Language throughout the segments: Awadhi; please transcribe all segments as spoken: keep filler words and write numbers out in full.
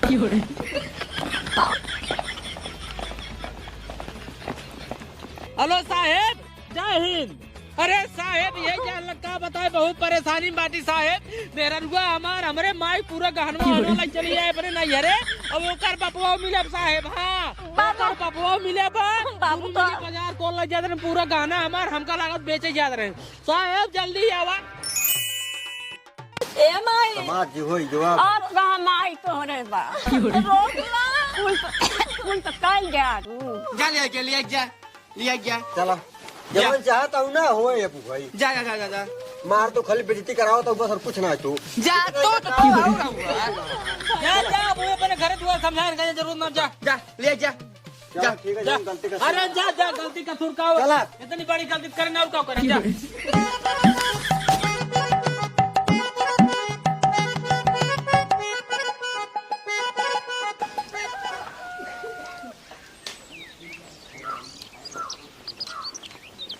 हेलो साहेब, जय हिंद। अरे साहेब, ये जान लग का बताए, बहुत परेशानी में बाटी साहेब। मेहररुआ हमार, हमरे माई पूरा गहनवा वहनवा लइ चली आए अपने नैहरे। अब ओकर बपवा मिले साहेब, हाँ, बाबू। ओकर बपवा मिले बा। बाबू दुनू तो मिली बाजार कौन लइ जात रहे, पूरा गहना हमार, हमका लागत बेचे जात रहे। साहेब, जल्दी आवा। ए माई। समाज जी होई जवाब। अब कहाँ माई तोहरे बा? रोक ला। कुल तो, कुल तो कल जा तू। जा ले आके, ले आके जा, ले आके जा। चला। जा। जवन चाहत हूँ ना होए अब भाई। जा, जा, जा, जा, जा। मार तो खाली बेइज्जती करावत हूँ बस और कुछ ना है तू। जा, तो, तो, तो, जा, जा, वो अपने घरे दुआ समझाए, जरूरत ना, जा, जा, ले आके जा। चलो, जा, ठीक है, जा। जौन गलती का अरे जा, जा, गलती का सुर का हो? चला। इतनी बड़ी गलती करे ना, और का करे, जा।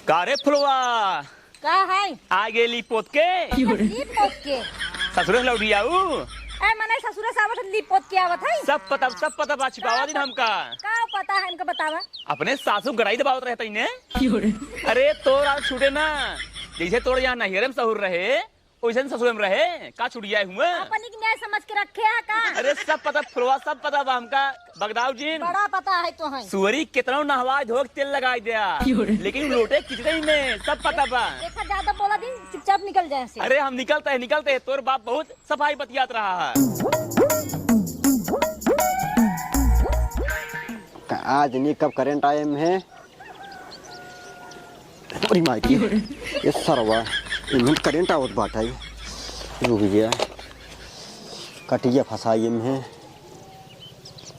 का रे फुलवा? का है? आ गेली पोत के? लीप पोत के। ससुरे से लौटी आऊ? ए, मने ससुरे से आवत है, लीप पोत के आवत है? सब पता, सब पता बा, छिपावा का दिन पता? हमका। का पता है हमका बतावा? अपने सासू गड़ाई दबावत रहे तईने। अरे तोर आल छूटे ना, जैसे तोर यहाँ नैहरे में सहूर रहे, वैसे ससुरे में रहे, का छुड़िया हुआ? अपनी की न्याय समझ के रखे है का? अरे सब पता फुलवा, सब पता बा हमका। बगदाऊ जी। बड़ा पता है तो है। सुअरी कितना नहवाए धोए के तेल लगाई दिया, क्यों रे? लेकिन लोटे किचड़े में सब पता बा। देखा, ज्यादा बोला दिन, चुपचाप निकल जाए से। अरे हम निकलते हैं, निकलते हैं, तोर बाप बहुत सफाई बतियात रहा है। का आज नहीं कब करंट आए में है? तोरी माई की। ये सरवा, इनमें करंट आवत बाटे। रुक गया। कटिया फंसाई इनमें।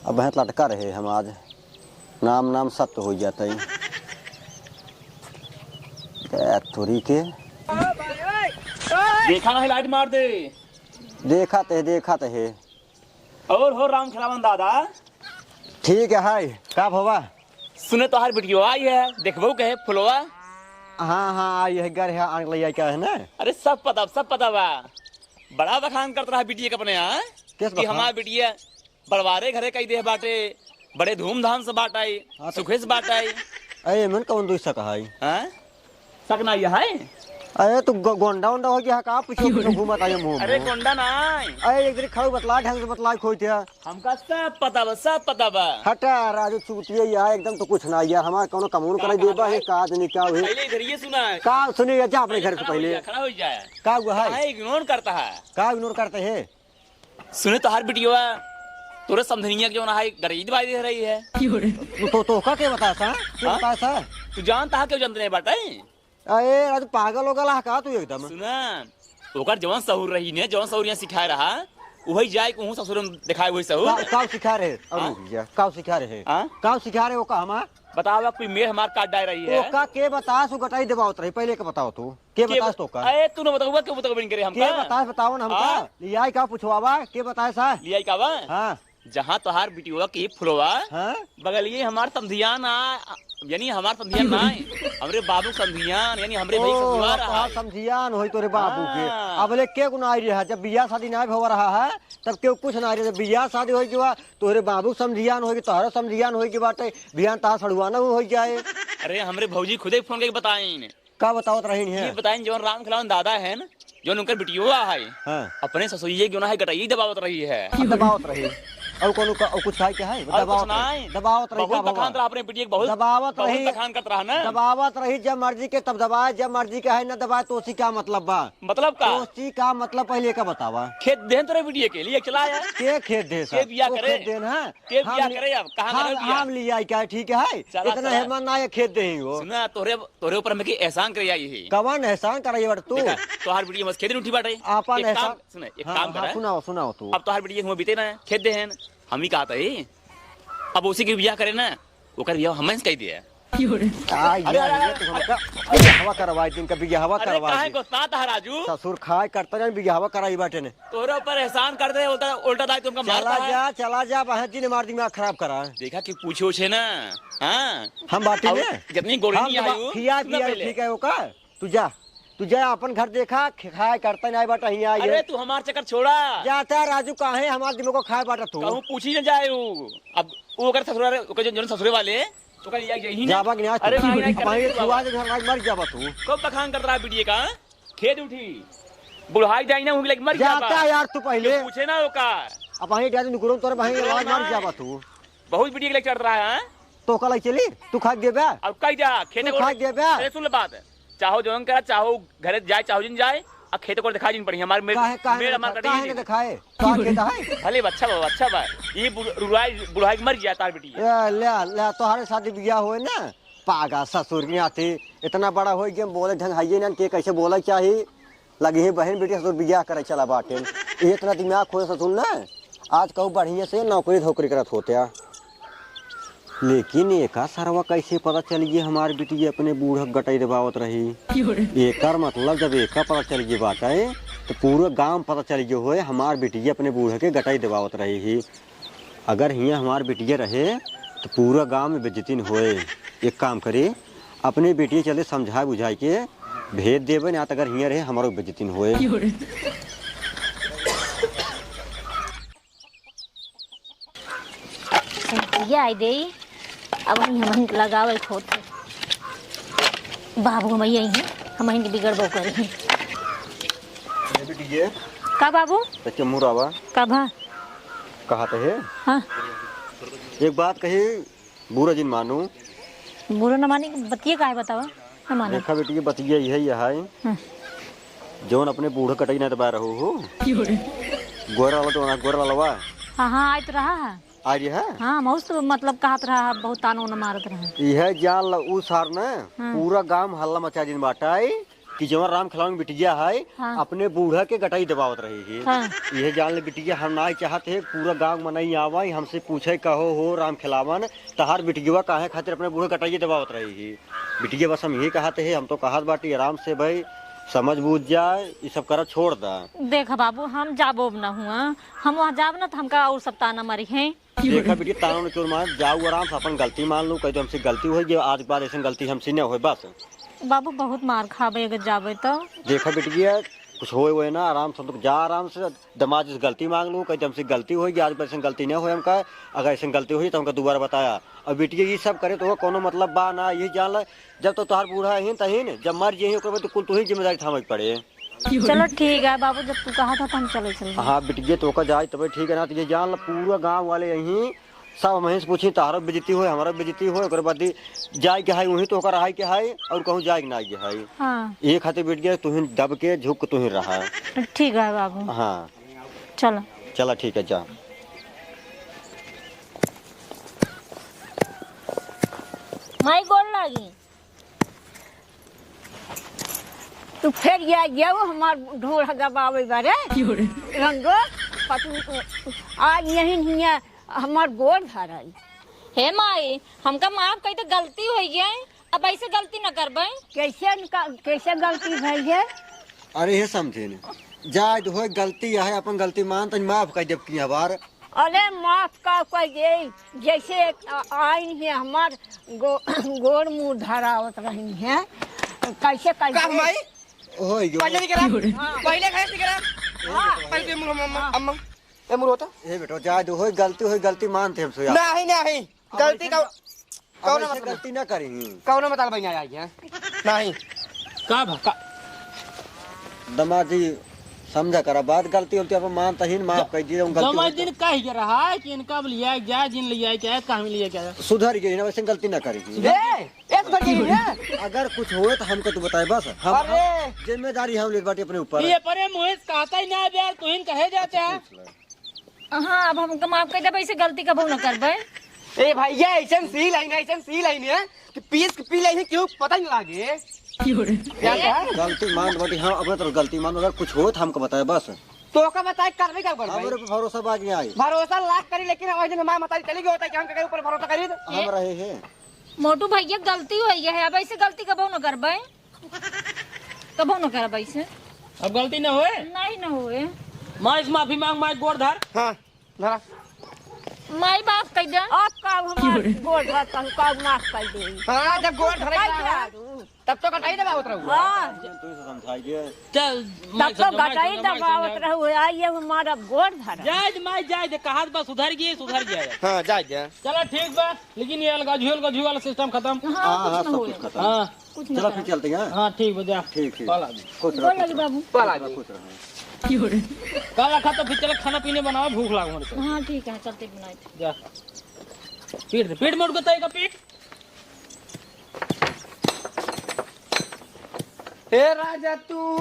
अब हैं लटका रहे हम आज। नाम नाम सत्य हो जाता है। ए, तोरी के। देखा नहीं, लाइट मार दे। देखा ते, देखा ते है। और हो राम खेलावन दादा? ठीक है, हाय, का भवा? सुने तोहार बिटियो आई है, देखबो कहे फुलवा। हाँ, हाँ, आई है, घर है, आग लई आई का है ना? अरे सब पता, सब पता बा। बड़ा बखान करत रहा बिटिया के अपने यहाँ, केस कि बखान? हमार बिटिया बड़वारे घरे कई देह बाटे, बड़े धूमधाम से बाटाई, हाँ, तो सुखे से बाटाई। अरे, एमन कौन दुई शक है? हाँ? शक ना यह है? अरे, तू गो-, गोंडा ओंडा हो गया है का? पीछे, पीछे घूमत आई मुंह अरे, में। गोंडा ना है। अरे, एक दिन खड़ू बतला, ढंग से बतला, खोई थे। हमका सब पता बा, सब पता बा। हटा, राजू चूतिया यार, एकदम तो कुछ ना यार, हमार कौनो कमौन का करे देबा है, का आदमी क्या हुई? पहले इधर ये सुना है। का सुने, या जा अपने घर से खड़ा हो पहले। जा, खड़ा हो जाए। का हुआ है? काहे इग्नोर करता है? का इग्नोर करते हैं? सुने तोहार बिटिया, तोरे समधनिया के जौन है, गरीब दवाई दे रही है। तो, तो, तोहका के बतासा? के हाँ? बतासा? तू जानता है क्यों जानते नहीं बाटे? अरे, आज पागल हो गला का तू एकदम? सुना, ओकर जौन सहूर रही ने, जौन सहूर यहाँ सिखाए रहा, वही जाए के वहूँ ससुर में दिखाए वही सहूर। का, का सिखा रहे? और हाँ? रुक जा, का सिखा रहे? हाँ? का सिखा रहे वो का हमार? बतावा, कोई मेर हमार काट डाल रही है। ओका के बतास, उ गटाई देवावत रही, पहले के बताओ तू। के के बतास ब-, तोका? अरे, तू न बतावा, के बतावा बिन करे हमका? के बतास, बताओ ना हमका। हाँ? लियाई का पुछवावा, के बतास है? लियाई का बा? हाँ। जहाँ तोहार बिटिया की फुलवा, हाँ? बगलिए हमार समधियान आ, यानी हमार समधियान ना है, हमरे बाबू समधियान, यानी हमरे भाई ओ, ससुरार तोहार है। समधियान होई तोरे बाबू के। हाँ। अब ले के गुनाह रहा, जब बियाह शादी ना भवा रहा है, तब केहू कुछ ना रहे। जब बियाह शादी होई के बा, तोहरे बाबू समधियान होई के, तोहरा समधियान होई के बाटे, बियान तोहार सड़ुआ ना होई जाए। अरे, हमरे भौजी खुदे फोन करके बताइन। का बतावत रही है? ये बताइन, जौन राम खिलावन दादा है ना, जौन उनकर बिटिया है, हाँ। अपने ससुरिये के जौन है, गटई दबावत रही है। हाँ, दबावत रही। और कौन का, और कुछ है क्या है? और दबावत कुछ रही। नहीं। दबावत रही बहुत का भवा? बखान रहा अपने बिटिया के, बहुत, दबावत बहुत रही। बखान करत रहा ना। दबावत रही, जब मर्जी के तब दबाए, जब मर्जी के है ना दबाए, तो उसी का मतलब बा? मतलब का? तो उसी का मतलब पहले का बतावा। खेत देन तोरे बिटिया के लिए चला है। के खेत दे सर? के बिया वो करे? खेत देन है? के हम बिया ले-, करे अब? कहाँ हम, घर बिया? हम ले आई क्या, ठीक है? चला, इतना चला। हेमन ना है खेत दे ही वो। सुना, तोरे, तोरे ऊपर हम के एहसान करे आई है। कवन एहसान करे बड़ तू? देखा, तोहार बिटिया मस खेत उठी बाटे। आपन एक एहसान। काम, सुने, एक हाँ, काम हाँ, करा। सुनाओ, सुनाओ तू। अब तोहार बिटिया हम बीते ना, खेत दे हैं, हम ही कहता है। अब उसी के बिया करे ना, ओकर बियाह हमन से कह दिया। आ, अरे, यार, अरे, ये तो हमका बियाहवा करवाई दिन का, बियाहवा अरे, करवाई काहे दिन। गुस्सात है राजू? ससुर खाए करता जान, बियाहवा कराई बाटे ने। तोरे ऊपर एहसान कर दे, उल्टा, उल्टा दाई तुमका मारता चला है। जा, चला जा, बहन जी ने मार दिमाग खराब करा। देखा कि पूछे उछे ना, हाँ? हम बाटी और में? जितनी गोली हम नहीं तो आई बा-, हो, खिया सुना पिया पहले। ठीक है, ओका? तू जा। तू जा अपन घर देखा, ख-, खाए करता नाहीं बाटा हियाँ आइए। अरे तू हमार चक्कर छोड़ा। जाता राजू, काहे हमार दिमाग को खाए बाटा तू? कहूँ पूछी न जाए उ। अब उ ओकर ससुरा रे, ओकर जो, जो ससुरे वाले, ओकर लिया यही ना। जाबा कि नाहीं आज अरे तू? नाहीं, नाहीं, अब वहीं करते तू बाबा। आज घर आज मर जाबा तू। कब बखान करत रहा बिटिये का? खेत उठी। बुढ़ाई जाई ना, हुई लग मर जाबा। जाता यार तू पहिले। तू पूछे ना ओकर। अब वहीं जा तू निकुरम तोरे वहीं निकुरम आवाज मर ना। जाबा तू। बहुत बिटिये के लिए चढ़ रहा है, हाँ? तो कल चली, तू खा देबे? अब कई जा, खेते तू को खा देबे? अरे सुन ले बात, चाहो जौन करा, चाहो घरे जाए, चाहो जिन जाए, आ खेते को दिखा जिन पड़ी, हमार मेड़, काहे, काहे मेड़ ना हमार दिखा-, कटी काहे जिन। ना दिखाए? का खेत है? भले बा, अच्छा बा, अच्छा बा। ये बुढ़-, बुढ़ाई, बुढ़ाई के मर गया तार बिटिये। ए, ले, ले, तोहरे साथ बियाह होए ना, पागा ससुर के नाती, इतना बड़ा होई कि हम बोले ढंग हइये ना, के कैसे बोले चाही। लगी है बहन बेटी ससुर बियाह करे चला बाटे। ये इतना दिमाग खोए ससुर ना, आज कहू बढ़िया से नौकरी धोकरी करत होत्या। लेकिन एका सरवा कैसे पता चल गया हमार बिटिया अपने बूढ़ा गटई दबावत रही? एकर मतलब जब एका पता चल गया बाटे, तो पूरा गांव पता चल गया होए हमार बिटिया अपने बूढ़ा के गटई दबावत रही ही। अगर हियाँ हमार बिटिया रहे, तो पूरा गांव में बेइज्जती न होए। एक काम करी, अपने बिटिया चले समझाए बुझाए के भेज देबे, ना तो अगर हियाँ रहे, हमारो बेइज्जती न होए। ये आई देई, अब हम, हम लगावे के होत है। बाबू हम यही हैं, हम यही बिगड़बो करी। ये बिटिया। का बाबू? तो के मुरावा? का भा? कहा तो है? हाँ। एक बात कही, बुरा जिन मानू। बुरा न मानी, बतिये काहे बतावा? न मानी। देखा बेटी, ये बतिया यही है, यह है। हाँ। जौन अपने बूढ़ा कटई ना दबा रहो हो। गोरा वाला तो ना, गोरा वाला। हाँ, हाँ, आइत रहा है। आ रही है? हाँ, बहुत मतलब कहत रहा है, बहुत ताना उना मारत रहा है। यह जान ल उ सार ने हाँ। पूरा गांव हल्ला मचा दिन बाटाई। कि जवन राम खेलावन बिटिया है, हाँ। अपने बूढ़ा के गटई दबावत रही है। हाँ। यह जान ले बिटिया, हम ना चाहत है पूरा गांव मनई आवा, हमसे पूछे कहो हो राम खेलावन, तहार बिटिया काहे खातिर अपने बूढ़ा गटई दबावत रही है। बिटिया बस हम ये कहत है, हम तो कहत बाटी आराम से भाई समझ बूझ जाए, ये सब करत छोड़ दा। देख बाबू, हम जाबो न हुआ, हम वहाँ जाब न तो हमका और सब ताना मारी है। देखा बिटिया, ताना न चोर मार, जाऊ आराम से अपन गलती मान लू, कह दो हमसे गलती होई, आज के बाद ऐसन गलती हमसे न होए, बस। बाबू, बहुत मार खाबे अगर जाबे तो। देखा बिटिया, कुछ होए वोए ना, आराम से, तुम जा आराम से, दमाद जी से गलती मांग लू, कह दो हमसे गलती होई, आज के बाद ऐसन गलती न होए हमका, अगर ऐसन गलती होई तो हमका दोबारा बताया। और बिटिया, ये सब करे तो कोनो मतलब बा ना, ये जान ले, जब तो तोहार बूढ़ा हिन तहिन, जब मर जइहीं ओकर बाद तो कुल तू ही जिम्मेदारी थामे के पड़े। चलो ठीक है बाबू, जब तू कहा था तो हम चले चल रहे। हाँ बिटिया, तो ओकर जाए तबे ठीक है ना, तो ये जान ल पूरा गांव वाले यहीं सब हमहीं से पूछी, तोहरो बेइज्जती होए, हमारो बेइज्जती होए, ओकर बाद जाए के है वहीं तो ओकर रहाई के है और कहूँ जाए के ना के है। हाँ। ये खातिर बिटिया तू ही दब के झुक के तू ही रहा। ठीक है बाबू। हाँ। चलो। चला ठीक है, जा। माई गोड़ लागी। तू फेर ये आ गया वो हमार ढोल दबावे बारे। क्यों रे? रंगो, पतू, आज यही नहीं है, हमार गोड़ धरल। हे माई, हमका माफ कई तो गलती होई गई, अब ऐसे गलती न करबे। कैसे न क-, कैसे गलती भई है? अरे हे समझे ने, जाए तो होए गलती है, अपन गलती मान तनी माफ कर देब की हबार। अरे माफ का कर दे, जैसे आ-, आइन है हमार गो-, गोड़ मुँह धरावत रही है, कैसे कर का दे? माई? ओए यो। पहले नहीं करा। हाँ। पहले खाए नहीं करा। हाँ। पहले तो ये मुँह, अम्मा, हाँ। अम्मा, ये मुँह होता। ए बेटो, जाए दो, होई गलती, होई गलती मानते हम सो यार। नहीं, नहीं। गलती अब का, ऐसे कौन अब ऐसे मतलब? गलती ना करेंगे। कौन मतलब नहीं आया है? नहीं। का भा, का? दमाद जी, समझा करा बात, गलती उलती अपन मानता ही, माफ कर दिए, हम गलती दमाद होता। जी ने कह के रहा है कि इनका अब लिया जाए, जिन लिया जाए, कहाँ में लिया जाए? सुधर गए ना, वैसे गलती ना करेंगे। सुधर गए। ए, एक बजे ही है। अगर कुछ होए तो हमको तू बताए बस। हम, अरे। हम जिम्मेदारी हम ले बाटी अपने ऊपर। ये परे मुँह से कहता ही ना बे यार, तू ही कहे जाते हैं। हाँ, अब हमका माफ कर दे, ऐसे गलती कबो न करबे। ए भैया, ऐसन सील है ना, ऐसन सील है ना कि पीस के पी ले, क्यों पता ही ना लागे। जानता है? गलती मान बाटी, हाँ, अपने तरफ गलती मान, अगर कुछ होए तो हमको बताए बस। तो का बताए, करबे का करबे? हमरे पे भरोसा बाकी आई। भरोसा लाख करी, लेकिन वही दिन हमारे मतारी चली गई होता है कि हम के ऊपर भरोसा करी। हम रहे हैं। मोटू भैया, गलती होई है, अब ऐसे गलती कबो न करबे, कबो न करबे ऐसे। अब गलती न होए? नहीं न होए। माई से माफी मांग, माई गोड़ धर। हाँ, धरा। माई माफ कर दे। अब का हमार गोड़ धर, तहु का माफ कर दे। हाँ, जब गोड़ धरे कर ना। दे। तब तो गटाई दबावत रहू। हाँ। तू से समझाई दे। चल, तब तो गटाई दबावत रहू। आई ये हमारा गोड़ धरा। जाए दे माई, जाए दे, कहा बस सुधर गई, सुधर गया है। हाँ, जाए दे। चला ठीक बा, लेकिन ये अलगाझू, अलगाझू वाला सिस्टम खत्म। हाँ, हाँ, हाँ, सब कुछ खत्म। हाँ। कुछ ना चला फिर चलते हैं। हाँ, ठीक बा, जा। ठीक, ठीक। पाला दी। खुश रहो, गोड़ लगी बाबू। पाला दी। खुश रहो। काला खा तो फिर चला खाना पीने बनावा, भूख लाग मरते। हाँ, ठीक है, चलते बनाए। जा। पीट दे, पीट मोड़ को तय का पीट। हे राजा तू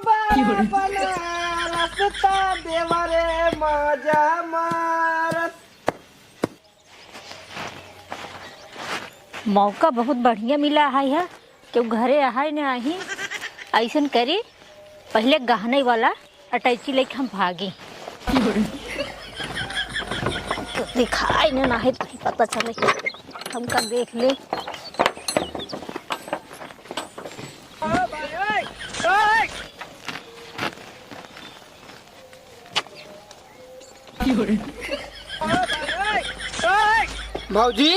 बड़ा बनारस ता देवरे माजा मारत। मौका बहुत बढ़िया मिला है, है। केहू घरे आहाय न आही, अइसन करी, पहिले गहने वाला अटैची लेके हम भागी। तो दिखाई न, ना है, तो ही पता चले, हमका देख ले। भौजी,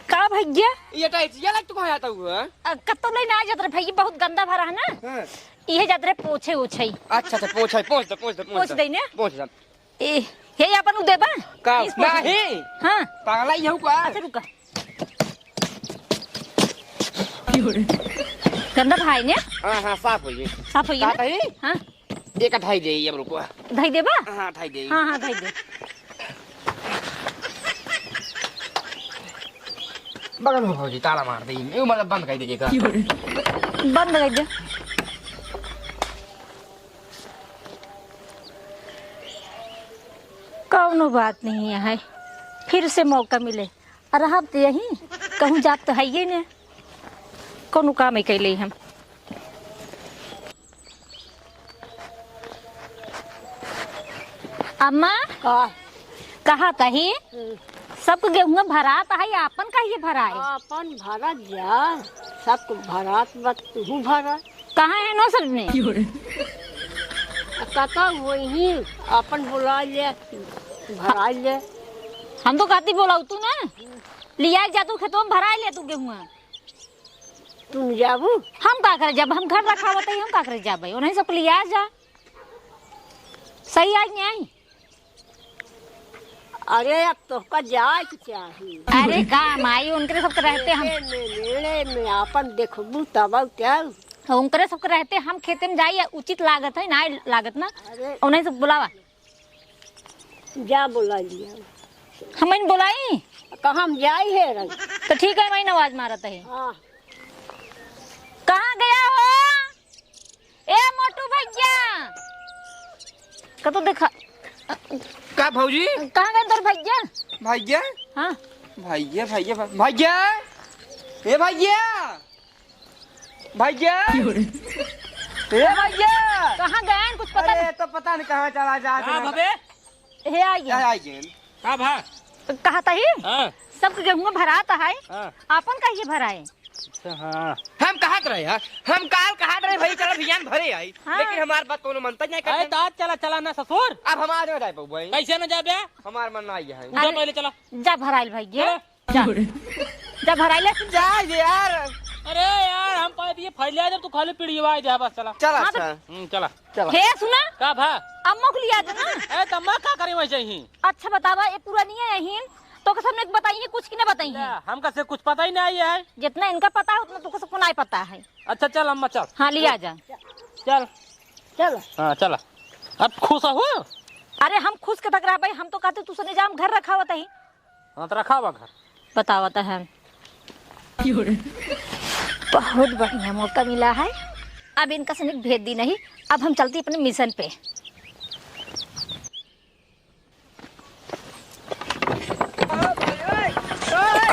का भैया? ये अटैचिया लग तू कहाँ जाता हुआ? अ, कत्तो नहीं ना जात रहे भैया, बहुत गंदा भरा है ना। हाँ। इहे जात रहे पोछे ओछे। अच्छा, अच्छा, पोछ है, पोछ दे, पोछ दे, पोछ पोछ दे। दे ने? पोछ दे। ए, हे अपन उ देबा? का? इस पोछ दे। नहीं। हाँ। पागल ही हूँ का? अच्छा, रुका। गंदा भाई ने? हाँ, हाँ, साफ होइए। साफ होइए का ना? कही? हाँ। एक ढाई दे, अब रुको। ढाई देबा? हाँ, ढाई दे। हाँ, हाँ, ढाई दे। बगल में भौजी ताला मार दे, ये मतलब बंद कर दे का? बंद कर दे। कौनो बात नहीं है, फिर से मौका मिले। रहब त यहीं, कहूँ जात त हइये न, कौनो काम ही कैले हम। अम्मा, का? कहा तही, हम्म। सबके गेहुआ भरात है, आपन काहे भराए? आपन भरत जा, सबके भरात बा, तू भरा। कहाँ है नौसर ने? आ कतौ वही आपन बोला ले, भरा ले। हम तो कहती बोलाऊ तू ना, लिया जा तू खेतों में भरा ले तू गेहुआ। तू न जाबू? हम का करे जब हम घर रखावत हई, हम का करे जाबे? उन्हीं सबके लिया जा। सही आई नहीं आई? अरे, अब तोहका जाए के चाही। अरे, का माई, उनकरे सबके रहते हम मेले में, मेले में आपन देखबू तब क्या? उनकरे सबके रहते हम खेते में जाई, उचित लागत है, ना लागत ना? अरे। उन्हीं से बुलावा। जा बुला लिया। हम इन बुलाई? कहाँ हम जाई है रंग? तो ठीक है, मैं आवाज मारत है। हाँ। कहाँ गया हो? ए मोटू भैया, कतो देखा। का भौजी? कहाँ गए तोर भैया? भैया? हाँ। भैया, भैया, भै-, भैया! ए भैया! भैया! ए भैया! कहाँ गए? कुछ पता अरे, नहीं। तो पता नहीं कहाँ चला जा हाँ, रहा। बबे? हे आइए। ए, आइए। का भा? कहा तही? हाँ। सबके गेहुआ भरात है। हाँ। आपन कहिए भराए? अच्छा, हाँ। हम कहत रहे हैं, हम काल कहत रहे भाई, चला भियान भरे आई, हाँ। लेकिन हमार बात कोनो मनता नहीं अरे करते। दाद चला, चला ना ससुर। अब हम आज ना जाए पाऊ भाई। कैसे ना जाबे? हमार मन ना आई है। जा अरे, पहले चला। जा भराइल भाई, ये। चला। जा। जा भराइल। जा यार। अरे यार, हम पाइप ये फैला जब तू खाली पीढ़ी आवाज दे, बस चला। चला, हाँ, तो अच्छा। हम्म, चला। चला। हे सुना। का भा? अम्मा को लिया दे ना। ए, त अम्मा का करी वैसे ही? अच्छा बतावा, ये पुरानी है यहीं, तो के सामने बताइए कुछ कि ना बताइए? ना, हमका से कुछ पता ही नहीं है। जितना इनका पता है, उतना तुमको सबको नहीं पता है। अच्छा, चल अम्मा, चल। हाँ, लिया जा। चल। चल। हाँ, चला। अब खुश हो? अरे, हम खुश के तक रह भाई, हम तो कहते तू सने जा, हम घर रखावत ही। हाँ, तो रखावा घर। बतावत है। बहुत बढ़िया मौका मिला है, अब इनका सनिक भेज दी नहीं, अब हम चलती अपने मिशन पे।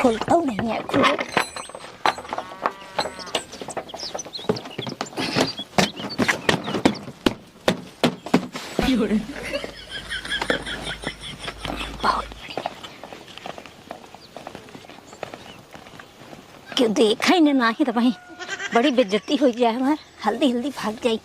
खुलता नहीं है, खुले। बहुत बढ़िया। क्यों देखा ही ना, ना ही तो वहीं बड़ी बेइज्जती हो जाए हमार। हल्दी हल्दी भाग जाई।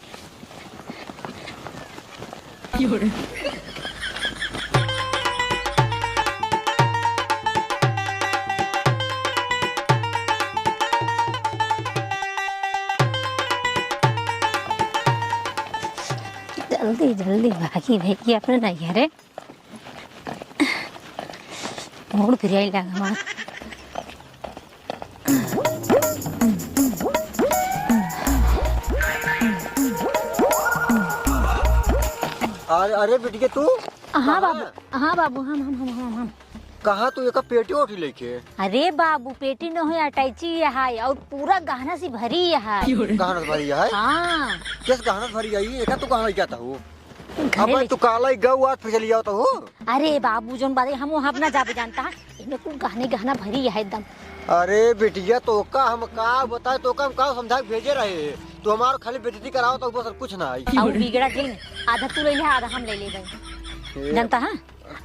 जल्दी, जल्दी भागी भैया अपने नैहरे। मूड़ फिराई लगा हमार। अरे, अरे बिटिया तू? हाँ कहाँ? बाबू, हाँ बाबू, हम, हम, हम, हम, हम। कहाँ तू एका पेटी ओटी लेके? अरे बाबू, पेटी न हो, अटैची है और पूरा गहना से भरी है। गहना से भरी है? हाँ। किस गहना से भरी है? एका तू कहाँ लेके आता हो? घरे अब ले तू काला ही गऊ आज फिर चली जाओ तो हो। अरे बाबू, जोन बात है, हम वहाँ अपना जाबे जानता है, इनमें कुल गहने गहना भरी है एकदम। अरे बिटिया, तो का हम का बताए, तो का हम का समझा के भेजे रहे? तू हमार खाली बेइज्जती कराओ तो बस, और कुछ ना आई। और बिगड़ा जिन, आधा तू ले ले, आधा हम ले ले भाई। ए जानता है?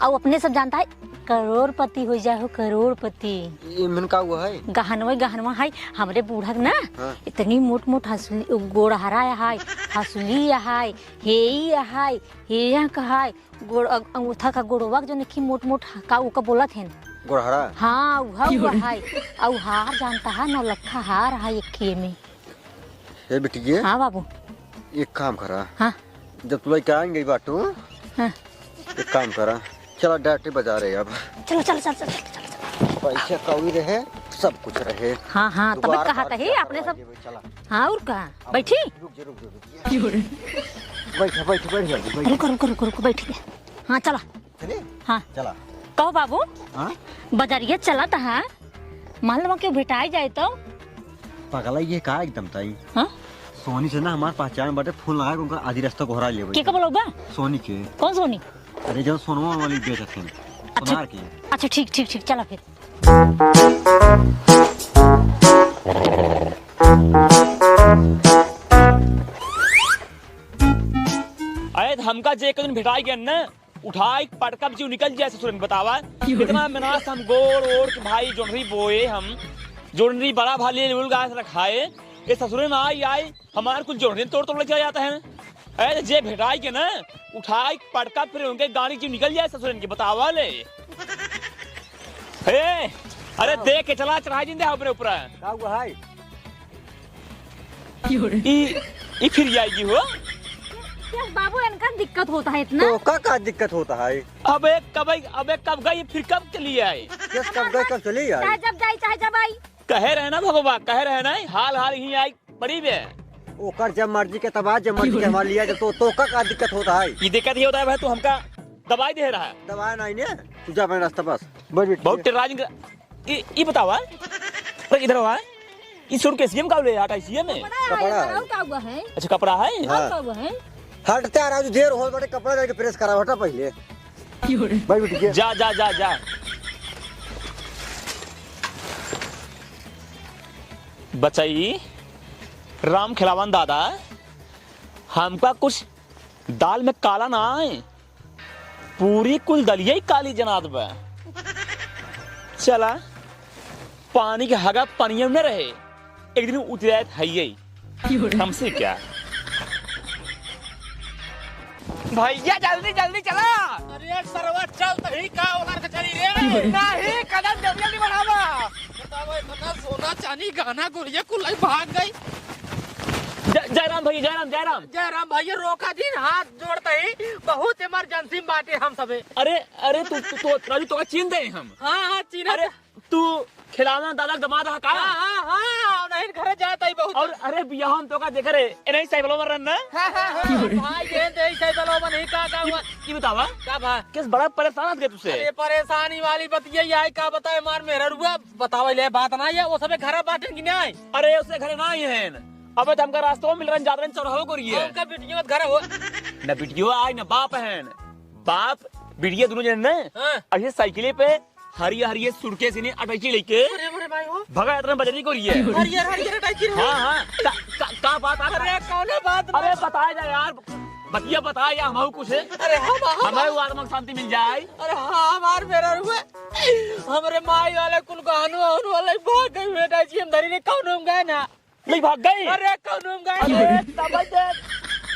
और अपने सब जानता है, करोड़पति हो जाए हो, करोड़पति। ये मन का हुआ है? गहनवा, गहनवा है, हमरे बूढ़ा के ना, हाँ। इतनी मोट मोट हंसुली, गोड़हरा है, हंसुली है, हेई है, हेया का है, गोड़, अ-, अंगूठा का गोड़वा के जो नखी मोट मोट ह-, का उका बोलत हैं। गोड़हरा? हाँ, उहा, उहा है। और हार जानता है, नौलखा हार है एक में। ए बिटिया। हाँ बाबू। एक काम करा। हाँ। जब तू लइके आएंगे बाटू, हाँ। एक काम करा, चला डायरेक्ट बाजार है अब। चलो, चलो, चलो, चलो, चलो, चलो। पैसा कौड़ी रहे, सब कुछ रहे। हाँ, हाँ, तब दोबारा कहा बात था, हे, किया अपने करवा सब। ये भाई, चला। हाँ, और का? अब बैठी? रुक जा, रुक जा, रुक जा। बैठ, बैठ, बैठ, बैठ, बैठ। रुको, रुको, रुको, रुको, बैठ गया। हाँ, चला। चले? हाँ। चला। कहो बाबू, हाँ? बजरिया चलत है, मान लो केहू भेटाई जाए तो? पगला ये का एकदम ताई? हाँ? सोनी से ना हमार पहचान बाटे, फोन लगा के उनका आधी रास्ता गोहरा लेवे। के का बोलबा? सोनी के। कौन सोनी? अरे जो सोनवा वाली बेचत है, अच्छा। सोनार के। अच्छा, ठीक, ठीक, ठीक, चला फिर। अरे, त हमका जे एक दिन भेटाई गया न, उठाई पटका जीव निकल जाए ससुरन, बतावा। क्यों रे? इतना मेहनत से हम गोड़ ओड़ के भाई जोनरी बोए, हम जोनरी बड़ा भाले उल गाय से रखाए, ये ससुरन आई आई हमार कुल जोनरी तोड़ तोड़ ले चला जाता है। अरे, जे भेटाई के ना, उठाई पटका फिर उनके गाड़ी जीव निकल जाए ससुरन के, बतावा ले। हे, अरे हाँ। देख के चला, चढ़ाई जिंदे ऊपर ऊपर। का हुआ है? ई, ई फिर जाएगी हो? यस बाबू, इनका दिक्कत होता है इतना। तो का, का दिक्कत होता है? अबे कब आई, अबे कब गई, फिर कब चली आई? यस, कब गई, कब चली आई? चाहे जब जाई, चाहे जब आई। कहे रहे ना भगवा, कहे रहे ना, हाल हाल ही आई पड़ी बे। ओकर जब मर्जी के तब आ, जब मर्जी के हमार लिया, जब तो, तो का, का दिक्कत होता है? ई दिक्कत ये होता है भाई, तू हमका दवाई दे रहा है। दवाई नहीं ने, तू जा अपने रास्ता बस। बैठ, बैठ। बहुत टेरराज निकला। ई, ई बतावा, अरे इधर आवा, ई सूटकेस ये में का ले, अटैची में? कपड़ा है। कपड़ा है। और का हुआ है? अच्छा, कपड़ा है? हाँ। और का हुआ है? हट ते आ राजू, देर होल बाटे, कपड़ा जाके प्रेस करा, हटा पहले। क्यों रे? भाई उठ गया। जा, जा, जा, जा। बचाई, राम खिलावन दादा, हमका कुछ दाल में काला ना आए। पूरी कुल दलिया ही काली जनात बा। चला, पानी के हगा पनिया में न रहे, एक दिन उतरात है ये। हमसे क्या? भैया, जल्दी, जल्दी चला। अरे सरवा, चल तही का उधर से चली रे। नहीं, कदम जल्दी, जल्दी बढ़ावा। बताओ, इतना सोना, चांदी, गहना, गुरिया कुल भाग गई। जय, जय राम भैया, जय राम, जय राम। जय राम भैया, रोका दिन हाथ जोड़ते ही, बहुत इमरजेंसी में बाटे हम सबे। अरे, अरे, तू, तू, तू, राजू, तोका चीन दे हम। हाँ, हाँ, चीन। अरे, तू खिलावन दादा गमा रहा का? हाँ, हाँ, हाँ, नहीं घरे जाता ही बहुत। और अरे, बियाह हम तोका देख रहे, ए नहीं साइकिल में रन ना? हाँ, हाँ, हाँ, भाई, ये दे साइकिल में नहीं का, का हुआ? ये बतावा, का भा? किस बड़ा परेशान है तुझसे? अरे, परेशानी वाली बतिया ये आई, का बताए, मार मेहररुआ, बतावे ले बात ना, ये वो सबे घरे बाटे कि नहीं? अरे, उसे घरे ना ही है। अबे तो हमका रास्ता में मिल रहा है, जात रहे चौराहे को रही है। हमका बिटिया मत घरे हो। न बिटिया आई, न बाप है। बाप, बिटिया दोनों जने ने, हाँ। ऐसे साइकिले पे हरियर हरियर सूटकेस इन्हें अटैची लेके अरे, अरे भाई हो। भगा इतना बजरी को रही है। हरियर, हरियर अटैची रहो। हाँ, हाँ। का, का, का बात आ अरे, कौनो बात ना। अरे, बताया जा यार, बतिया बताया यार, हमारे कुछ है। अरे, हम, हम, हमारे वो आत्मा को शांति मिल जाए। अरे, हाँ, हमार मेहररुआ। हमरे माई वाले कुल गहनो, अहनो वाले भाग गई बेटा जी, हम धरी ने कौनो हम गए ना। नहीं भाग गई? अरे, कौनो हम गए अरे, ना। तबाई दे,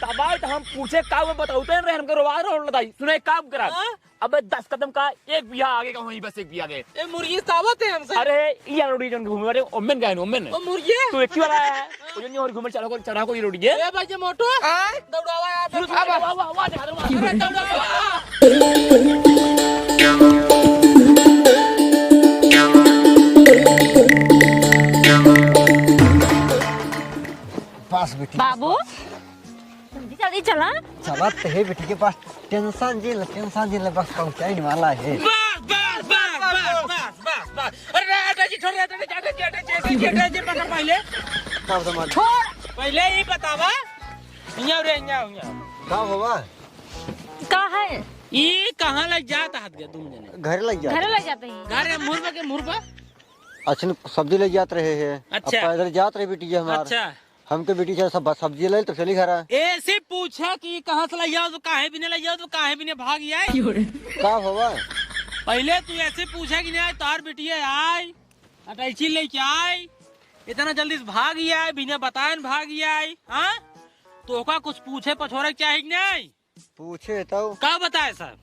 तबाई तो हम पूछे का वो बताओ तो रहे, हमके रोवा रोल बताई। सुने, काम करा। हाँ? अबे दस कदम का एक बिया आगे का होई, बस एक बिया आगे। ए, मुर्गी सावत है हमसे। अरे, ई यार रोड़ी जौन घूमे वाले, ओमेन का है, ओमेन। ओ, मुर्गी? तू एक ही वाला है। हाँ। वो जौन ये और घूमे चढ़ा को, चढ़ा को ये रोड़ी है। ए, भाई, ये मोटू। आय? दौड़ावा यार, सुन, सुन, वाह, वाह, वाह, वाह, वाह। अरे, दौड़ावा। बस बेटी, बाबू, बस। जल्दी, जल्दी चला। चला तो है बेटी के पास, tension जिन ले, tension जिन ले, बस पहुँचाइन वाला है। बस, बस, बस। अरे, अटैची छोड़, अटैची, अटैची, अटैची, अटैची पकड़ पहिले। का बतावा? छोड़। पहिले ई बतावा, हियाँ रे, हियाँ, हियाँ। का होवा? का है? ई कहाँ लइ जात हाथ गया तुम जने? घरे लइ जात। घरे लइ जात ही। घरे मुर्बा के मुर्बा? अच्छा, सब्जी लइ जात रहे हैं। अब अच्छा। पैदल जात रहे बिटिया हमार। अच्छा। हमके बिटिया सब सब्जी लइ, तब चली घरा। ऐसे पूछा कि कहाँ से लइ जाओ, तो काहे बिने लइ जाओ, तो काहे बिने भाग आए? का होवा? पहिले तू ऐसे पूछा कि नाहीं, तोहार बिटिया आए, अटैची लइके आए, इतना जल्दी से भाग आए, बिना बताएन भाग आए, हाँ? तोहका कुछ पूछे पछोरे के चाही कि नाहीं? पूछे तो। का बताए साहब?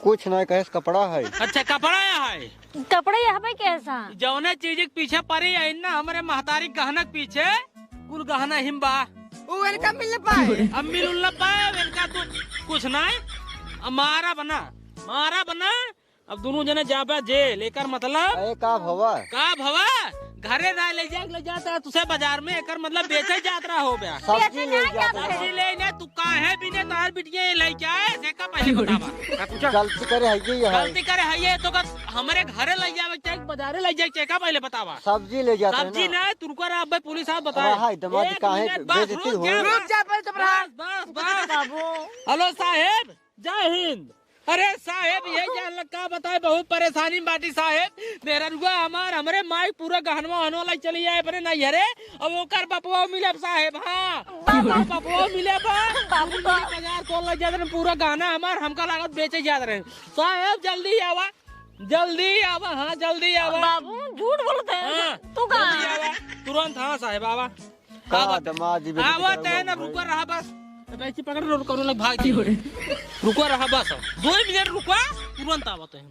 कुछ नाहीं, कहेस कपड़ा है। अच्छा, कपड़ा या है? कपड़ा या हमें कैसा? जौने चीज के पीछे परी है ना, हमरे महतारी गहना के पीछे, कुल गहना हिम बा। वो इनका मिल न पाए। अब मिल उल न पाए, इनका तो कुछ नाहीं। अब मारा बना, मारा बना। अब दुनों जने जाबा जेल, एकर मतलब? अरे का भवा? का भवा? घरे ना लइ जाए, लइ जात रहा तुसे बाजार में, एकर मतलब बेचे जात रहा हो बे। सब्जी लइ जात रहा। सब्जी लइ ने, तू काहे बिने तोहार बिटिया लइके आए, से का पहिले बतावा? का पूछा? गलती करे है ये, ये है। गलती करे है ये, तो का हमरे घरे लइ जावे के चाही, बाजारे लइ जाए के चाही, का पहिले बतावा? सब्जी लइ जात रहे सब्जी ना। ना, तुरको रहा, अबे पुलिस साहब बताए। रहा है, दमाद एक काहे मिनट, बस बेइज्जती रुक हो? जा, रुक जा, पहिले चुप रहा। बस, बस, बस। बाबू। हेलो साहेब, जय हिंद। अरे साहेब, ये जान लग का बताए, बहुत परेशानी में बाटी साहेब। मेहररुआ हमार, हमरे माई पूरा गहनवा वहनवा लाई चली आए अपने नैहरे। अब ओकर बपवा मिलब साहेब, हाँ। बाबा। बपवा मिले बा। बाबू पूरी का बाजार कौन लाई जात रहे, पूरा गहना हमार, हमका लागत बेचे जात रहे। साहेब, जल्दी आवा, जल्दी आवा, हाँ, जल्दी आवा। बाबू, झूठ बोलत है। हाँ, तू कहाँ? जल्दी आवा, तुरंत, हाँ साहेब, आवा। का आवा। दमाद जी, बेटी आवा, के तैं ना भाई। रुको रहा बस। अटैची पकड़, रुको, रुको, भाग जी। रुको रहा बस। दो मिनट रुको, तुरंत आवत है।